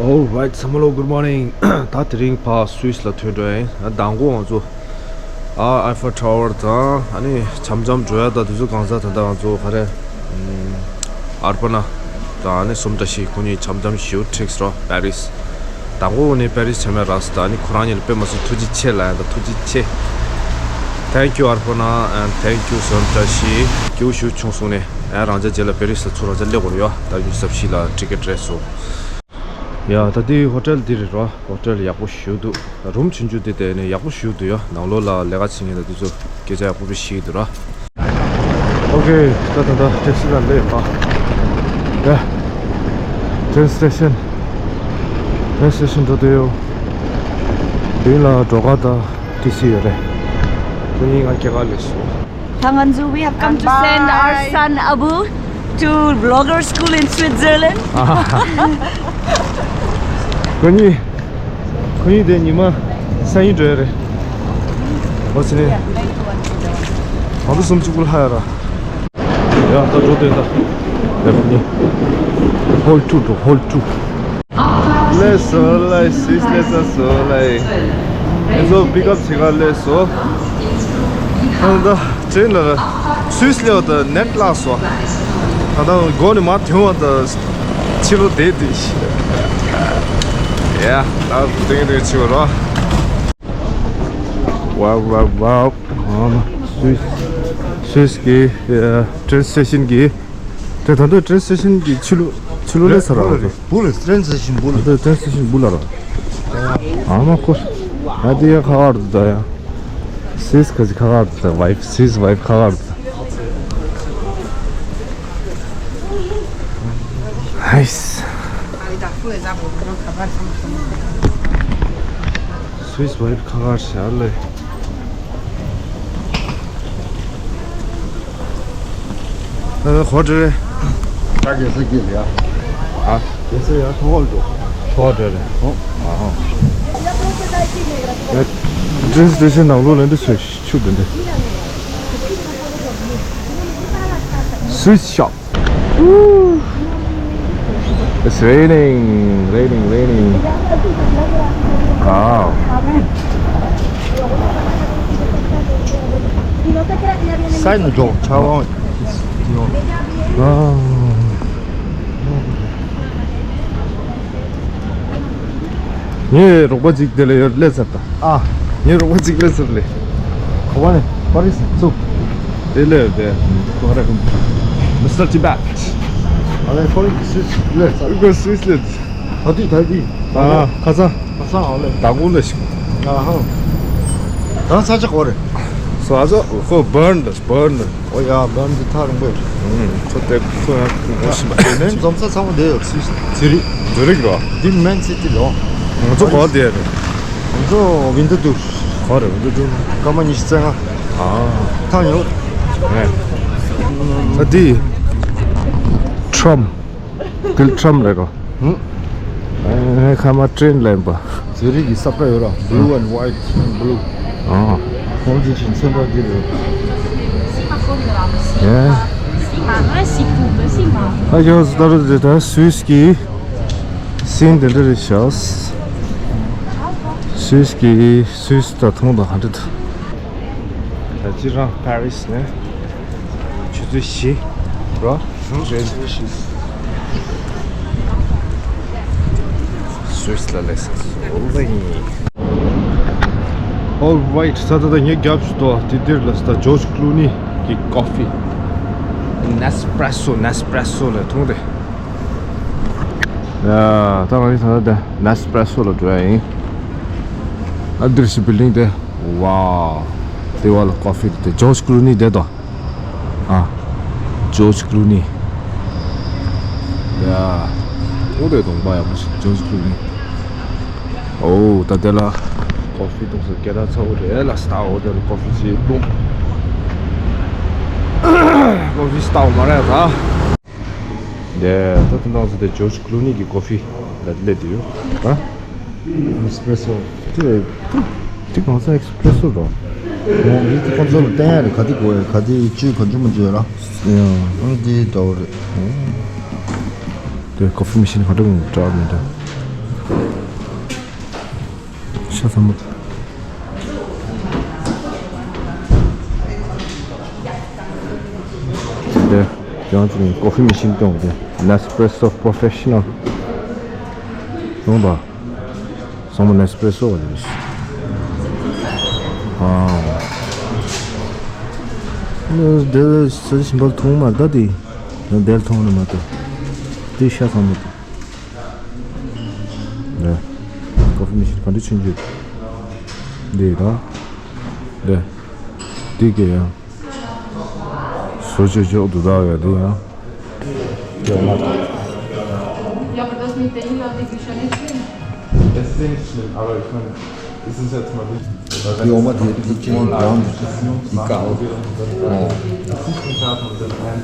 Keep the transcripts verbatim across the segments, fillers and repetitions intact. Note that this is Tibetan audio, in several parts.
Alright, ཚང་མ་ལོ། Good morning. ད་དེ་རིང་ཕར་སུད་སི་ལ་ཐོན་འགྲོ་ཡིན། ཨ་མདང་དགོང་ང་ཚོ་ཨ་ཨའི་ཧྥལ་ཊ་ཝར་དང་ཨ་ནི་འཆམ་འཆམ་འགྲོ་ཡ་དང་དུས་ཚོད་གང་ཚ། ད་ལྟ་ང་ཚོ་ག་རེ་ཨར་པ་ན་དང་ཨ་ནི་སུམ་བཀྲ་ཤིས་ཁོ་གཉིས་འཆམ་འཆམ་ཞིའུ་ཁྲིགས་རོ་པེ་རིས། མདང་དགོང་ནས་པེ་རིས་འཆམ་ཡ་རག་སོང་། ད་ཨ་ནི་ཁོ་རང་གཉིས་ལ་དཔེ་མ་སྲིད་ཐུགས་རྗེ་ཆེ་ལབ་ཡ། ད་ཐུགས་རྗེ་ཆེ། Thank you ཨར་པ་ན། And thank you སུམ་བཀྲ་ཤིས། སྐྱིད་པོ་ཞིའུ་བྱུང་སོང་ནས། ཨ་རང་ཅག་རྗེས་ལ་པེ་རིས་ལ་ཚུར་རང་ཅག་སླེབས་དགོས་རེད་ཡ། ད་ཉི་ཤུ་རྩ་བཞི་ལ་ཊི་ཀེ་ཊི་རེད་སོང་། ཡ། ད་འདི་ཧོ་ཊེལ་འདི་རེད་རོ། ཧོ་ཊེལ་ཡག་པོ་ཞེ་པོ་འདུག་རུམ་ཆུང་ཆུང་འདི་དེ་ནས་ཡག་པོ་ཞེ་པོ་འདུག་ཡ། ནང་ལོགས་ལ་ལས་ཀ་བྱེད་མཁན་དང་དེ་ཚོ་སྐད་ཆ་ཡག་པོ་དཔེ་བཤད་ཀྱི་འདུག་ར། ཨོ་ཁེ། ད་ད་ད་ཊེག་སི་ལ་སླེབས་པ། ཡ། ཊེན་སི་ཊེ་ཤན། ཊེན་སི་ཊེ་ཤན་འགྲོ་འདོད་ཡོད། འདི་ལ་འགྲོ་ཁ་དང་ཊི་སི་ཡོད་རེད། ཁོ་གཉིས་ང་སྐྱེལ་ག་སླེབས་སོང་། Tanganzu, we have come to send our son Abu to vlogger school in Switzerland. ཁོ་གཉིས། ཁོ་གཉིས་དེ་ཉི་མ་སང་ཉིན་འགྲོ་ཡ་རེད། ཨོ་ཙི་ནི། ང་ཚོ་སུམ་ཅུ་ཀུ་ལ་ཧ་ཡ་ར། ཡ་ད་འགྲོ་དེ་ད། ཡ་ཁོ་གཉིས། ཧོལ་ཊུ་འགྲོ། ཧོལ་ཊུ། སླེབས་སོང་ལེ། སུད་སི་སླེབས་ཚར་སོང་ལེ། ཨེ་ཚོ་པིག་ཨབ་བྱེད་ག་སླེབས་སོང་། ཨ་ད་ཏྲེན་ལ་སུད་སི་སླེབས་པ་དང་ནེཊ་བརླག་སོང་། ད་ལྟ་སྒོ་ནས་མར་ཐོན་པ་དང་ཕྱི་ལོགས་བསྡད་དེ། ཡ་ད་ཏྲེན་ཏྲེན་ཕྱི་བ་རོ། ཝའོ་ཝའོ་ཝའོ། ཨ་མ། སུད་སི། སུད་སི་གི་ཨ་ཊེན་སི་ཊེ་ཤན་གི། དེ་ད་ལྟ་ཊེན་སི་ཊེ་ཤན་གི་ཕྱི་ལོགས། ཕྱི་ལོགས་སླེབས་ཚར་ར། བུ་ལ་ཊེན་སི་ཊེ་ཤན་བུ་ལ། ད་ལྟ་ཊེན་སི་ཊེ་ཤན་བུ་ལ་ར། ཨ་མ་ཁོ། ཨ་དེ་ཡ་ཁ་ཁར་འདུག་ད་ཡ། སུད་སི་ཁ་ཅིག་ཁ་ཁར་འདུག་ད། ཝའིཕ། སུད་སི་ཝའིཕ་ཁ་ཁར་འདུག་ད། ཧའིས། སུད་སི་ཝའིཕ་ཁ་ཁར་ཤར་ལེ། ཨ་ཧོ་ཊེལ་རེད། ད་རྒྱལ་ས་ཀྱི་རེད་ཨ། ཨ། རྒྱལ་ས་ཡ་ཧོ་ཊེལ་རེད། ཧོ་ཊེལ་རེད། ཨོ། ཨ་ཧོ། ཊེན་སི་ཊེ་ཤན་ནང་ལོགས་ལ་འདི་ཚོས་ཆུ་འདི་འདི། Swiss shop. It's raining, raining, raining. Wow. Sign the door. Wow. ངའི་རོགས་པ་གཅིག་དེ་ལ་ཡོད་སླེབས་ཚར་ད། ཨ། ངའི་རོགས་པ་གཅིག་སླེབས་ཚར་ལེ། ག་བ་ནས་པ་རི་སི་ཚུགས། དེ་ལས་དེ། ག་རེ། མི་སི་ཊར་ཅི་བེག་ཨ་ལེ་ཁོ་རང་གི་སུད་སི་སླེབས་ཚར། ཁོ་སུད་སི་སླེབས། ད་དུས་ད་དུས། ཨ་ཁ་སང་། ཁ་སང་ཨ་ལེ། ད་དགོང་ལ་ཞིག་ཨ་ཧ། ད་ས་ཆ་ག་བ་རེད། སོ་ཨ་ཟོ་ཁོ་བར་ནི་བར་ནི། ཨོ་ཡ་བར་འདི་ཐག་རིང་པོ་ཡོད། ཁོ་དེ་ཁོ་ཡང་ཁོ་ཤི་མ། དེ་ནས་འཛོམས་ས་ཚང་མ་དེ་ཡོད། སུད་སི་ཛུ་རིག་ཛུ་རིག་རོ། འདི་མེན་སི་ཊི་རོ། ང་ཚོ་གོ་དེ་རེད། ང་ཚོ་ཝིན་ཊར་ཊུར། ག་རེ་ཝིན་ཊར་ཊུར། སྐར་མ་ཉི་ཤུ་རྩ་ལྔ། ཨ། ཐང་ཡོད། ཨེ། ད་འདི་ཊམ། འདི་ཊམ་རེད་རོ། ཧུམ། ཨེ་ཁ་མ་ཊེན་ལེན་པ། ཛུ་རིག་གི་ས་ཁྲ་ཡོད་ར། blue and white and blue། ཨ། ཁོང་ཚོ་ཅིག་མཚོན་པ་འདི་རེད། ཡ། ཨ་ཡོ་ད་རུ་ད་སུད་སི་གི་སིན་དེ་འདྲ་རེད་ཤག་སུད་སི་གི་སུད་སི་ད་མཐོང་དང་ཧ་འདྲ་འདུག་ད་ཅི་རང་པེ་རི་སི་ནས། ཆུ་ཚོད་བཞི་རོ། ཆུ་ཚོད་བཞི། སུད་སི་ལ་སླེབས་སོང་། Alright, ད་ད་ད་ངས་རྒྱབ་ཞུ་དོ། དེ་འདིར་ལ་ད་ཇོརྗ་ཀླུ་ནི་གི་ཀོ་ཕི། ནེས་པྲེ་སོ། ནེས་པྲེ་སོ་ལ་འཐུང་དེ། ཡ། ད་ང་ནི་ད་ད་ནེས་པྲེ་སོ་ལ་འགྲོ་ཡ་ཡིན། ཨ་འདིར་ཞིག་བིལ་ཌིང་དེ། ཝའོ། དེ་བ་ལ་ཀོ་ཕི་དེ་ཇོརྗ་ཀླུ་ནི་དེ་དོ། ཨ། ཇོརྗ་ཀླུ་ནི། ཡ། འོ་དེ་གདོང་པ་ཡག་པོ་ཞིག་ཇོརྗ་ཀླུ་ནི། ཨོ་ད་དེ་ལ་ཀོ་ཕི་འཐུང་ས་སྐད་གྲགས་ཚ་བོ་རེད་ལ། སྟག་འོ་དེ་ལ་ཀོ་ཕི་ཅིག་འཐུང་། ཀོ་ཕི་སྟག་མ་རེད་ད། དེ་ད་དེ་འདྲ་ཚོ་དེ་ཇོརྗ་ཀླུ་ནི་གི་ཀོ་ཕི་ལ་སླེབས་དེ་ཡོད་ཨ། ཨེ་སི་པེ་རེ་སོ། དེ་དེ་གང་ས་ཨེ་སི་པེ་རེ་སོ་རོ། འོ་འདི་ཁོང་ཚོ་ལ་བསྟན་ཡ་རེད། ག་དེ་དགོས་ཡ། ག་དེ་བཅུད་ག་འཇུ་མ་འཇུ་ཡ་ར། ཡང་། ཨང་དེ་འདྲ་བོ་རེད། དེ་ཀོ་ཕི་མི་ཤིན་ག་འདྲ་འདྲ་མི་འདྲ། ཤ་ཚ་མོ། དེ་ཡང་ཅིག་ནི་ཀོ་ཕི་མི་ཤིན་སྟོན་དེ་Nespresso Professional། ཡོང་པ། ཚང་མ་Nespresso་བ་རེད། ཨ། འདི་ས་ཞིམ་པོ་མཐོང་མ་ད་དེ། འདིར་མཐོང་ནི་མ་ད། དེ་ཤ་ཚ་མོ་དེ། ནས། ཀོ་ཕི་མི་ཤིན་ག་འདྲ་ཆུང་ཆུང་། འདི་དང་། འདི། འདི་གས་ཡང་། བཟོ་བཅོས་ཆོག་འདུག་ད་ཡ་འདི་ཡང་། ཡོང་མ་ཐག Deswegen ist schlimm, aber ich meine, es ist jetzt mal nicht. Wie auch immer die, die Chili Brown, die Gao. Oh.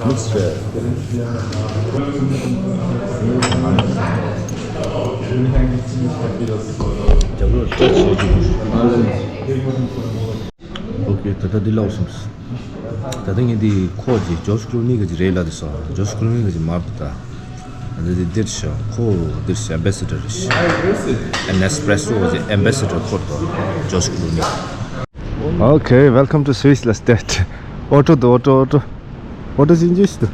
Nichts für. Bin ich eigentlich ziemlich happy, dass es so. ཨོ་ཁེ། ད་ལྟ་འདི་ལབ་སོང་། ད་ལྟ་ངས་འདི་ཁོ་ཅིག་ཇོརྗ་ཀུ་ལུ་ནི་གི་ཅིག་རེད་ལབ་དེ་སོང་། ཇོརྗ་ཀུ་ལུ་ནི་གི་ཅིག་མར་དུ་ད། ད་ལྟ་འདི་འདིར་ཤོག་ཁོ་འདིར་ཤོག་ཨེམ་བེ་སེ་ཌར་རེད་ཤག་ཨེ་ནེ་སི་པྲེ་སོ་གི་ཅིག་ཨེམ་བེ་སེ་ཌར་ཁོ་རེད་དོ། ཇོརྗ་ཀུ་ལུ་ནི། Okay, welcome to Swiss. Let's start. Auto, the auto, auto. What is English? The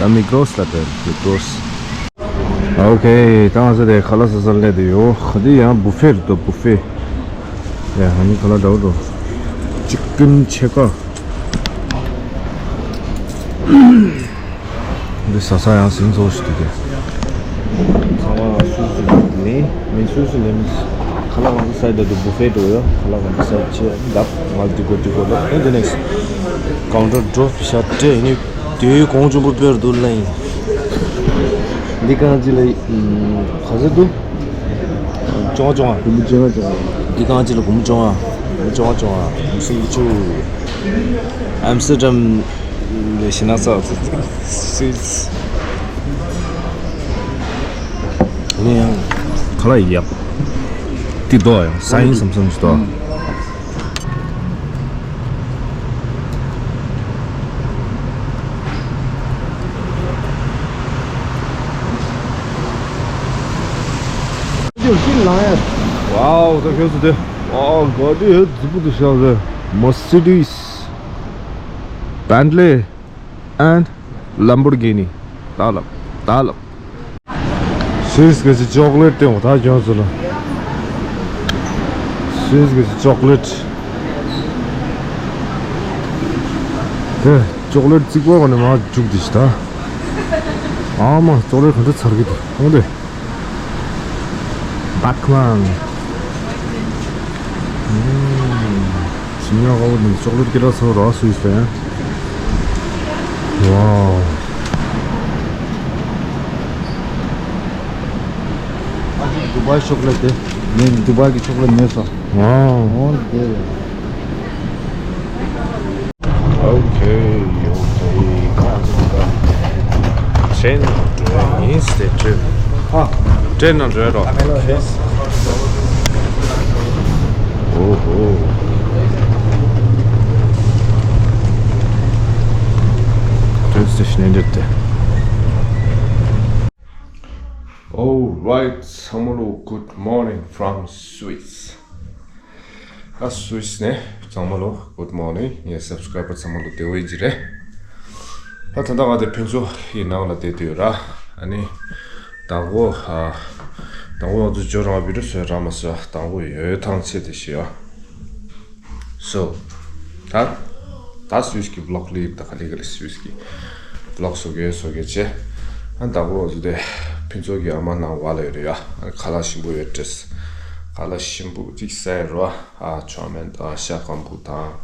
Migros, that is Migros. Okay, ད་ང་ཚོ་དེ་ཁ་ལག་ཟ་ས་སླེབས་བསྡད་ཡོད། འདི་ཡང་བུ་ཕེ་རེད་དོ། བུ་ཕེ། ཡ། ཨ་ནི་ཁ་ལག་འདྲ་བོ་འདུག་ཅི་ཀིན་ཕྱེད་ཀ། འདི་ཟ་ས་ཡང་ཟིན་ཚོགས་ཤིག་འདུག་གས། ཚང་མ་སུད་སི་ནས་མི་སུད་སི་ནས་མི་ཁ་ལག་ང་ཚོ་ཟ་ཡི་འདུག་བུ་ཕེ་འགྲོ་ཡོད། ཁ་ལག་ང་ཚོ་ཟ་ཡི་ཆེད་ལབ་ང་ཏི་གོ་ཏི་གོ་ལབ། ཨེ་འདི་ནས་ཀའུན་ཊར་འགྲོ་ཤ་སྤྲད་ཡིན་ནི་དེའི་གོང་ཆུང་པོ་དཔེར་འདུག་ལ་ཡིན། འདི་གང་ཅི་ལ་ག་ཚོད་འདུག་བཅོ་ལྔ་བཅོ་ལྔ། སྒོར་མོ་བཅོ་ལྔ་བཅོ་ལྔ། འདི་གང་ཅི་ལ་སྒོར་མོ་བཅོ་ལྔ། སྒོར་མོ་བཅོ་ལྔ་བཅོ་ལྔ། སྒོར་མོ་སུམ་ཅུ། ཨམ་སི་ཊར་ཌམ་ལས་ཤི་ན་ས་སིས། ནི་ཡང་ཁ་ལག་ཡག་ཏི་དོ་ཡང་ས་ཡིན་བསམ་བསམ་ཞིག་དོ། ཝའོ། ད་ཁྱོད་ཚོ་དེ། ཝའོ། ག་དེ་ཧེ་རྫིག་པོ་དེ་ཤག་རེད། Mercedes, Bentley and Lamborghini. ད་ལབ། ད་ལབ། སུད་སི་གི་ཅིག་ཅོག་ལེཊ་སྟེང་འོ་ད་ཁྱོད་ཚོ་ལ། སུད་སི་གི་ཅིག་ཅོག་ལེཊ། དེ་ཅོག་ལེཊ་རྩིག་པ་ག་ནས་མར་རྒྱུག་དེ་ཤི་ད། ཨ་མ། ཅོག་ལེཊ་ག་འདྲ་ཚར་གི་འདུག་འོང་དེ། Bachmann. ཞིམ་ཉམས་དགའ་པོ་འདུག་ཅོག་ལེཊ་སྐད་གྲགས་ཚ་པོ་ར་སུད་སི་ལ་ཡང་། ཝའོ། ཨ་ཅིག་དུ་བའི་ཅོག་ལེཊ་དེ། ངས་དུ་བའི་གི་ཅོག་ལེཊ་ཉོས་སོང་། ཝའོ། འོ་དེ་རེད། Okay, okay. Train, train, ཡིན་སྟེ་train. ཨ། Train ནང་འགྲོ་རོགས། ཨ་མེ་ལོ་ཡེས། ཨོ་ཧོ། Train station ནས་འདིར་ཏེ། Alright, ཚང་མ་ལོ། Good morning from Swiss. ཨ། སུད་སི་ནས་ཚང་མ་ལོ། Good morning. ངའི་སབ་སི་ཀ་རའི་བར་ཚང་མ་ལོ་བདེ་པོ་ཡིན་གྱི་རེད། ཨ། ད་ལྟ་ང་དེ་ཕུན་ཚོགས་ཡི་ནང་ལ་བསྡད་དུས་ར། ཨ་ནི་དང་པོ། ཨ། དང་པོ་ང་ཚོ་ཇོ་རང་བི་ཌིའོ་བཟོས་རག་མ་སོང་། དང་པོ་ཡོད་ཐང་ཆད་དེ་ཤི་ཡ། So ད་ད་སུད་སི་གི་བི་ལོག་ལི་ད་ག་ལེ་ག་ལེ་སུད་སི་གི་བི་ལོག་བཟོ་གི་བཟོ་གི་བྱས། ཨ། དང་པོ་ང་ཚོ་དེ་ཕུན་ཚོགས་ཀྱི་ཨ་མ་ནང་བ་ལ་ཡོད་རེད་ཡ། ཨ། ཁ་ལག་ཞིམ་པོ་ཡོད་དྲེས། ཁ་ལག་ཞིམ་པོ་གཅིག་ཟ་ཡ་རོ། ཨ། ཆོ་མེན་དང་ཤ་སྐམ་པོ་དང་།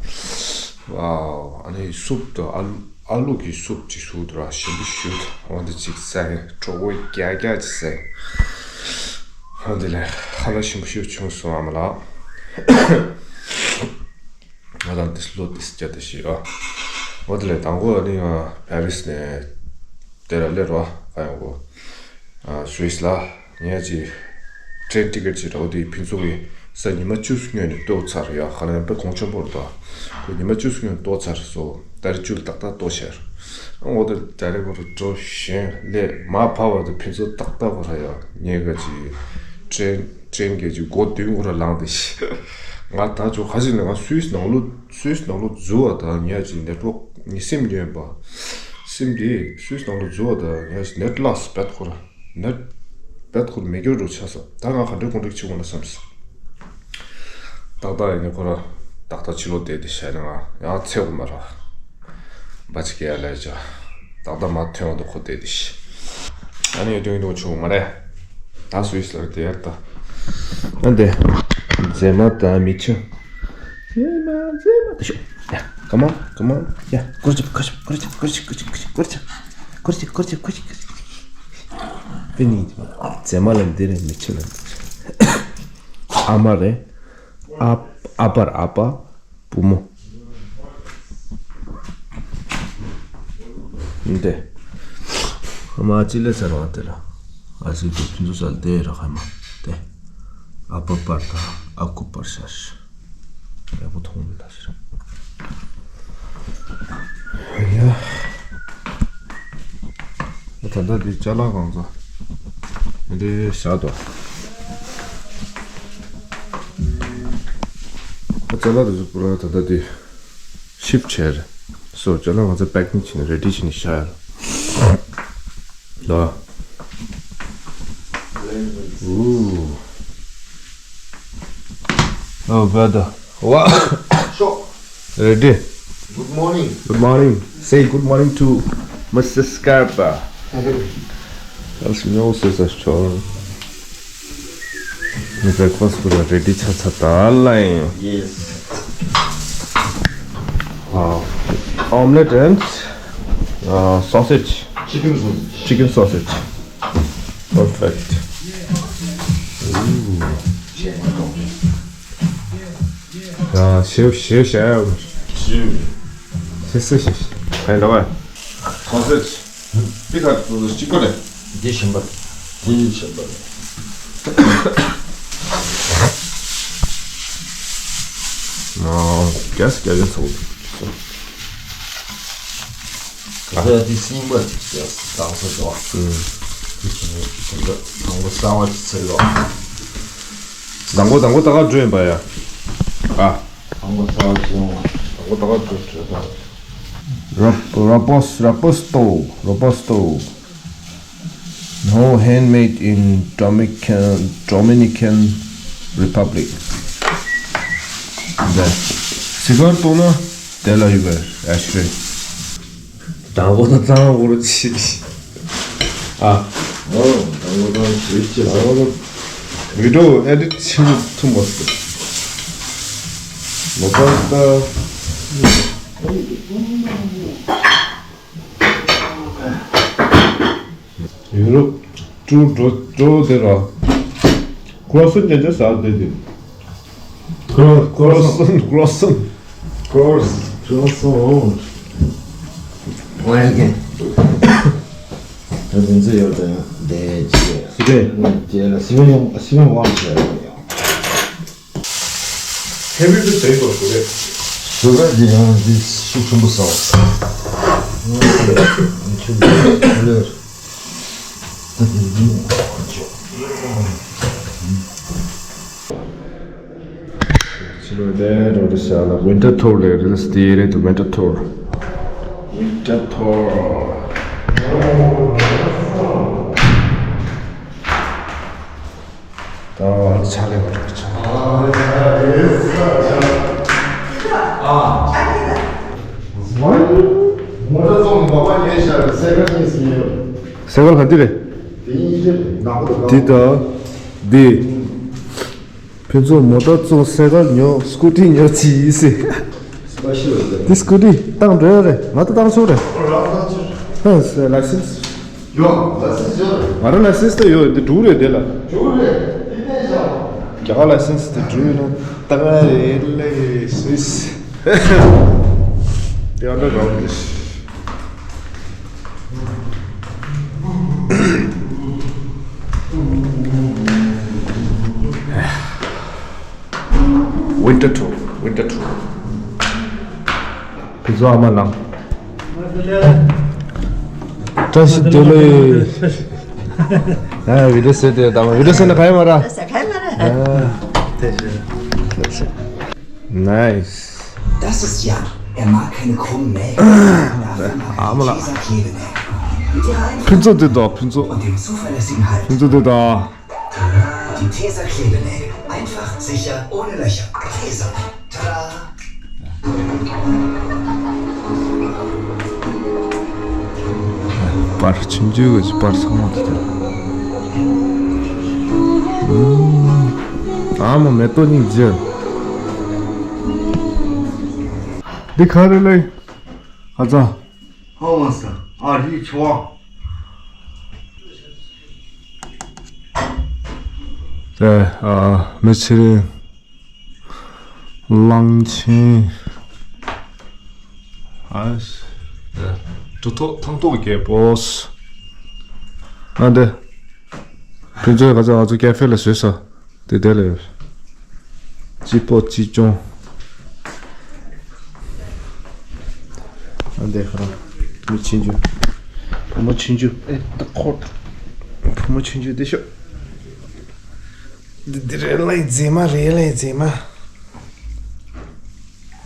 ཝའོ། ཨ་ནི་སུབ་དང་ཨ་ལུ། ཨ་ལུ་གི་སུབ་ཅིག་བཟོས་འདུག་ར། ཞིམ་པོ་ཞེ་པོ་འདུག་འོ་འདི་གཅིག་ཟ་ཡིན། གྲོད་ཁོག་རྒྱགས་རྒྱགས་ཅིག་ཟ་ཡིན། འོ་འདི་ལས་ཁ་ལག་ཞིམ་པོ་ཞེ་པོ་བྱུང་སོང་ཨ་མ་ལགས། ང་དང་འདི་ལོ་འདི་སྐྱ་དེ་ཞིག་ཨ། འོ་དེ་ལས་དང་པོ་ཨ་ནི་ང་པེ་རིས་ནས་དེ་ལ་སླེབས་རོགས་ཨ་ཡོང་གོ། ཨ། སུད་སི་ལ་ངས་ཅིག་ཊེན་ཊི་ཀེ་ཊི་ཅིག་རག་དེ་ཕུན་ཚོགས་ཀྱིས་ས་ཉི་མ་བཅུ་སྔོན་ནས་གཏོང་ཚར་ཡ། ཁ་ལག་ཡང་དཔེ་གོང་ཆེན་པོ་རེད་དོ། ཁོས་ཉི་མ་བཅུ་སྔོན་གཏོང་ཚར་སོང་། ཏ་རིག་བཅུ་ལ་ཏག་ཏག་གཏོང་ཤར། འོ་ད་ད་རེས་ཁོ་ར་འགྲོ་བཞིན་ལས་མ་ཕ་བ་དང་ཕུན་ཚོགས་ཏག་ཏག་ཁོ་ར་ཡ་ཉེ་ག་ཅིག་ཀྲེན་ཀྲེན་ག་ཅིག་སྒོ་བདུན་ཁོ་ར་ལངས་ཏེ་ཤི། ང་ད་ཅོ་ཁ་ཅིག་ནས་ང་སུད་སི་ནང་ལོ་སུད་སི་ནང་ལོ་འཛུལ་བ་ད་ཉ་ཅིག་ནེཊ་ཝོག་ངའི་སིམ་ཉོས་པ། སིམ་དེ་སུད་སི་ནང་ལོ་འཛུལ་བ་ད་ཉ་ཅིག་ནེཊ་ལགས་སི་བེད་ཁོ་ར། ནེཊ་བེད་ཁོ་ར་མེད་རྒྱུ་འགྲོ་ཆ་ས། ད་ང་ག་འདྲའི་གོང་འགྲིག་བྱེད་དགོས་ན་བསམ་སོང་། ཏག་ཏག་ཡིན་ནི་ཁོ་ར་ཏག་ཏག་ཕྱི་ལོགས་བསྡད་དེ་བྱས་ན་ང་ཡང་ཚེ་གོ་མ་ར་བ་ཅི་གེ་ཡ་ལས་ཅ་ཏག་ཏག་མ་ཐོན་འོང་དུ་ཁོ་བསྡད་དེ་ཤི། ཨ་ནི་ཡོད་དུ་ཡིན་དུ་ཆུང་མ་རེད། ད་སུད་སི་ལ་དེ་ཡར་ད། ཨ་འདི་མཛེས་མ་དང་མི་ཆུ། མཛེས་མ་མཛེས་མ་དེ་ཤོག་ཡ། Come on, come on. ཡ། ཀུར་ཅི་ཀུར་ཅི་ཀུར་ཅི། པི་ནི་མཛེས་མ་ལ་འདི་རེད། མི་ཆུ་ལ་འདི་རེད། ཨ་མ་རེད། ཨ་ཨ་པར་ཨ་པ། བུ་མོ། འདི། ཨ་མ་ཅི་ལས་ཟེར་བ་དེ་ལ། ཨ་སི་དེ་ཕུན་ཚོགས་ས་དེ་ར་ཧ་མ། དེ། ཨ་པ་པར་དང་ཨ་ཁུ་པར་ཤར། ཡག་པོ་མཐོང་མི་ལ་ཟེར། ཡ། ད་ལྟ་འདི་ཅ་ལག་གང་ཚ། འདི་བཞག་དོ། ཅ་ལག་དེ་ཚོ་པུ་ར་ད་ལྟ་འདི་ཤིབ་བྱས་རེད། སོ་ཅ་ལག་གང་ཚ་པེག་ནི་བྱས་ནས་རེ་ཌི་བྱས་ནས་བཞག་ཡ་ར། ད། Ooh. Oh, brother. Wow. Sure. Ready? Good morning. Good morning. Say good morning to Mister Scarpa. That's no sister store. Breakfast for the ready cha cha ta line. Yes. Uh, omelette and uh, sausage. Chicken sausage. Chicken sausage. Perfect. Ooh. ཡ། ཞེ་ཞེ་ཞེ། ཞེ་ཞེ་ཞེ། ཁ་ཡིན་འདྲ་བ། གང་ཟེར། འདི་ག་གཅིག་པ་རེད། འདི་གཞན་པ། འདི་གཞན་པ་རེད། ཨ། གེ་སི་རྒྱག་གིན་ཚོགས། ད་ལྟ་འདི་སྙིང་པ་ཅིག་བྱས་དང་ས་འགྲོ། ཨུམ། དེ་བྱས་ནས་དང་པོ་གསར་བ་ཅིག་ཚར་ཡོང་། དང་པོ་དང་པོ་ད་ག་འགྲོ་ཡིན་པ་ཡ། ཨ། དང་པོ་གསར་བ་ཅིག་ཡོང་བ། དང་པོ་ད་ག་འགྲོ་འགྲོ་ད། Rop- Robos- Robusto, Robusto. No, handmade in Dominican, Dominican Republic. ད་སི་གར་གཏོང་ན་དེ་ལ་ཡོད་པའི་ཨེ་ཤི་རེད། དང་པོ་དང་གཙང་བོ་རུ་ཕྱིན། ཨ། ཨོ། དང་པོ་དང་ཞེས་ཅི་ལ། དང་པོ་དང་། བི་ཌིའོ་ཨེ་ཌིཊ་བྱེད་ཐུབ་མ་སོང་། མ་པ་ད། ཡུ་རོབ་ཀྲུ་འགྲོ་འགྲོ་དེ་ར། ཀྲོ་སོན་ཅན་ཅན་ཟ་བསྡད་དེ། ཀྲོ- ཀྲོ་སོན་ཀྲོ་སོན། ཀྲོ- ཀྲོ་སོན། ཝེལ་ཀམ། ད་དེ་ཚོ་ཡོད་དང་དེ་ཅི། སི་པན། ཅེ་ལ་སི་པན་ཡོང་སི་པན་ཝང་ཅེ་ལ་ཡོང་། ཧེ་བི་དུ་ཟེར་དགོས་དགོས་རེད། ཟུར་ར་འདི་ཡང་འདི་ཤུགས་ཆེན་པོ་ཟ་བ། ཆུ་ལེར། ད་འདི་འདི་ཡང་ཆོག་ཕྱི་ལོགས་ནས་འགྲོ་འདི་བྱ་ལ་ཝིན་ཊར་ཐོར་ལས་རེད། དེ་རེད་དུ་ཝིན་ཊར་ཐོར། ཝིན་ཊར་ཐོར། ད་ཕྱག་ལས་མ་གྲུབ་ཀྱི་ཆ། མོ་ཊ་བཙོང་ནས་མ་པ་ཉོས་ཤག་སེ་གལ་གཉིས་སུ་ཉོས། སེ་གལ་ག་འདི་རེད། དེ་གཉིས་ཀྱི་ནག་པོ་དང་། འདི་དང་འདི། ཕུན་ཚོགས་མོ་ཊ་བཙོང་སེ་གལ་ཉོ་སྐུ་ཊི་ཉོ་ཅི་ཡིན་སྲིད། འདི་སྐུ་ཊི་བཏང་འགྲོ་ཡ་རེད། ང་ད་བཏང་ཆོག་རེད། ཧ་ལའི་སེན་སི། ཡོད། ལའི་སེན་སི་ཡོད་རེད། ང་རང་ལའི་སེན་སི་དེ་ཡོད། འདི་འབྲུག་རེད་དེ་ལ། འབྲུག་རེད། འདི་བསྟན་བཞག་རྒྱ་གར་ལའི་སེན་སི་དེ་འབྲུག་ཡོད་ན་ད་ག་ཡེ་ལེ་སུས། དེ་ཨ་འདྲ་རང་རེད། ཝིན་ཊར་ཐུར། ཝིན་ཊར་ཐུར། ཕུན་ཚོགས་ཨ་མ་ལངས། བཀྲ་ཤིས་བདེ་ལེགས། ཨ། བི་ཌིའོ་བཟོས་ཏེ་ད་མ་བི་ཌིའོ་བཟོས་ན་ག་ཡ་མ་ར། ས་ག་ཡ་མ་ར། ཨ། དེ་བཞིན། Nice. Das ist Jan. Er mag keine krummen Nägel. Dafür mag er die Teserklebennägel. Mit ihrer einfachen Hand und dem zuverlässigen Halten. Die Teserklebennägel. Einfach, sicher, ohne Löcher. Teser. Tada! པར་ཆུང་ཆུང་གི་པར་ཚང་མ་དེ། ཨ་མ་མེ་ཏོག་སྙིང་རྗེ། འདི་ག་རེ་ལེ། ཧ་ཙང་། ཧ་མ་ས། ཨ་རི་ཆོ། དེ་ཨ་མི་ཚེ་རིང་། གླང་ཆེན། ཨ། གྲུ་ཐོག་ཐང་ཐོག་རྒྱལ་པོ། ཨ་འདི། ཕུན་ཚོགས་ཁ་ཚ་ང་ཚོ་ཀེ་ཧྥེ་ལ་བཟོས་ས། དེ་དེ་ལ་ཡོད། སྤྱི་པོ་སྤྱི་སྐྱོང་། ཨ་འདི་ཁ་རང་། མི་ཆེན་ཆུ། བུ་མོ་ཆེན་ཆུ། ཨེ་ད་ཁོ། བུ་མོ་ཆེན་ཆུ་དེ་ཤོག་འདི་འདི་རེད་ལ་མཛེས་མ་རེད་ལ་མཛེས་མ།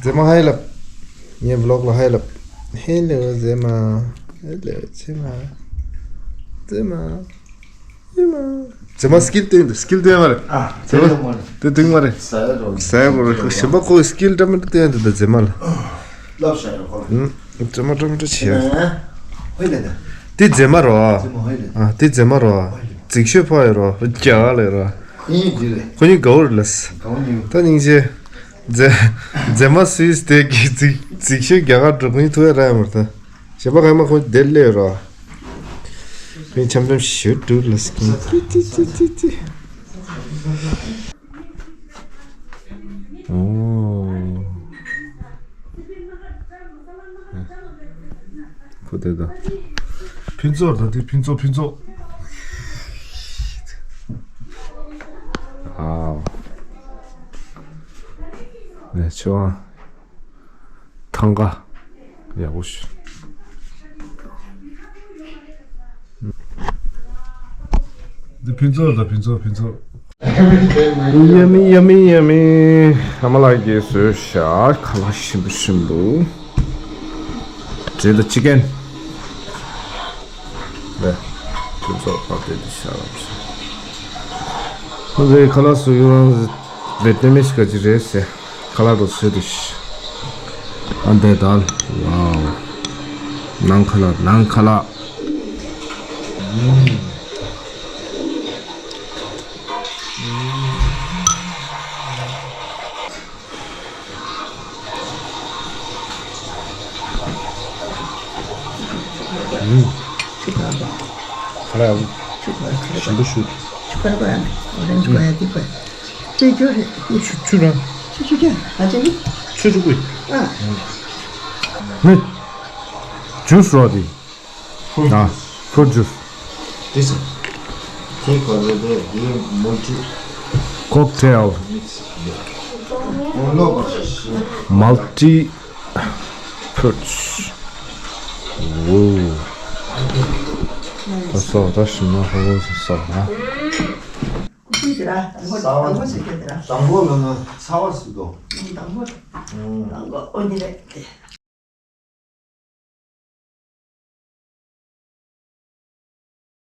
མཛེས་མ་ཧའི་ལབ། ངའི་བི་ལོག་ལ་ཧའི་ལབ། ཧེ་ལོ་མཛེས་མ། ཧེ་ལོ་མཛེས་མ། མཛེས་མ། མཛེས་མ། མཛེས་མ་སི་ཀིལ་སྟོན་འདུག་སི་ཀིལ་སྟོན་མ་རེད། ཨ། མཛེས་མ། དེ་སྟོན་མ་རེད། ཟ་ཡ་རོ། ཟ་ཡ་རོ། གཞན་པ་ཁོ་སི་ཀིལ་འདྲ་མི་འདྲ་སྟོན་འདུག་ད་མཛེས་མ་ལ། ལབ་ཤ་རོ་ཁོ། ཨུམ། མཛེས་མ་འདྲ་མི་འདྲ་བྱེད། ཧོ་ལེ་ད། དེ་མཛེས་མ་རོ། མཛེས་མ་ཧོ་ལེ། ཨ། དེ་མཛེས་མ་རོ། རྫིག་ཤོས་ཕོ་ཡ་རོ། རྒྱ་གར་ལ་རོ། ཁོ་གཉིས་འདི་རེད། ཁོ་གཉིས་ག་བོར་ལས། ག་བོ་གཉིས། ད་སྙིང་རྗེ། མཛེས། མཛེས་མ་སུས་དེ་གི་རྫིག་རྫིག་ཤོས་རྒྱ་གར་འགྲོ་ཁོ་གཉིས་ཐུག་ཡ་ར་ཡ་མ་རེད་ད། གཞན་པ་གང་མ་ཁོ་དེར་སླེབས་རོ། ཁོ་འཆམ་འཆམ་ཞུ་འགྲོ་ལ་སྐྱིད་ཙི་ཙི་ཙི་ཙི། ཨོ། ཁོ་དེ་ད། ཕུན་ཚོགས་ད་དེ་ཕུན་ཚོགས་ཕུན་ཚོགས། ཨའོ། ནས་ཆོ་ཨ། ཐང་ག་ཡག་པོ་ཞུ། འདི་ཕུན་ཚོགས་དང་ཕུན་ཚོགས་ཕུན་ཚོགས། Yummy, yummy, yummy. ཨ་མ་ལགས་ཀྱིས་བཟོས་ཤག་ཁ་ལག་ཞིམ་པོ་ཞིམ་པོ། འབྲས་དང་ཅི་ཀན། ལས། ཕུན་ཚོགས་པ་དེ་འདི་ཤ་ར་བྱས། ཁོ་ཚོའི་ཁ་ལག་བཟོ་ཡུལ་རང་ཝེ་ཏི་ནམ་མི་ཞིག་ག་ཅིག་རེད་ཟེར། ཁ་ལག་དང་ཚོད་དུ་ཤ། ཨ་འདས་དལ། ཝའོ། ནང་ཁ་ལག་ནང་ཁ་ལག་ཁ་ལག་ཞིམ་པོ་ཞུ། ཆུ་ར། ཆུ་ཆུ་ར། ཆུ་ཆུ་ཀུའི། ནི། ཇུས་རོ་དེ། ཨ། ཕུ་ཇུས། དེ་ཚོ། དེ་ག་རེ་རེད། དེ་མུལ་ཊི། ཀོག་ཊེལ། མུལ་ཊི་ཕུ་ཇུས། ཝོ། ད་སོ་ད་ཞིམ་ན་ཧོ་ཧོ་ཟེར་སོ་ན། ཀུ་ཤུ་དེ་ར་དང་པོ་དང་པོ་ཟེར་གྱི་དེ་ར། དང་པོ་ལ་ན་ཚ་བ་ཟེར་དོ། དང་པོ། དང་པོ་ཨོ་འདི་རེད།